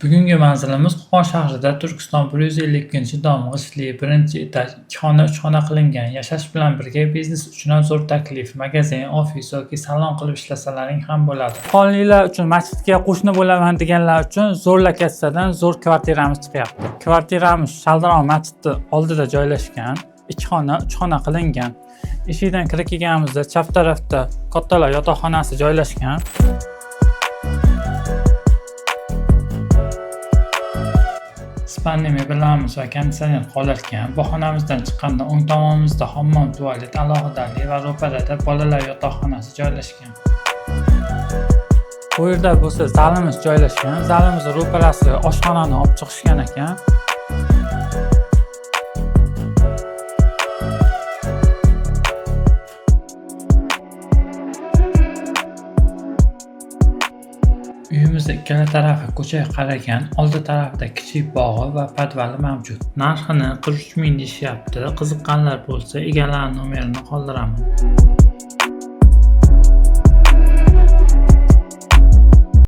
Bugungi manzilimiz Qo'qon shahrida Turkiston 152-dom, G'ishtli, 1-etaj, 2 xona, 3 xona qilingan, yashash bilan birga biznes uchun ham zo'r taklif, magazin, ofis yoki salon qilib ishlasalaring ham bo'ladi. Qo'qonliklar uchun masjidga qo'shni bo'laman deganlar uchun zo'r lokatsiyadan zo'r kvartiramiz chiqyapti. Kvartiramiz Shaldiron masjidi oldida joylashgan, 2 xona, 3 xona qilingan. Eshikdan kirib kelganimizda chap tarafda kattalar yotoqxonasi joylashgan. Spanli mebellarimiz va konditsioner qolarkan. Bu xonamizdan chiqqanda o'ng tomonimizda hammom, tualet alohidali va ro'parada bolalar yotoqxonasi joylashgan. Bu yerda bo'lsa zalimiz joylashgan. Zalimiz ro'parasi oshxonani olib chiqishgan ekan. Uyimizni ikkala tarafi ko'chaga qaragan, oldi tarafida kichik bog'i va podvali mavjud. Narxini 43 ming deyishyapti. Qiziqqanlar bo'lsa, egalari nomerini qoldiraman.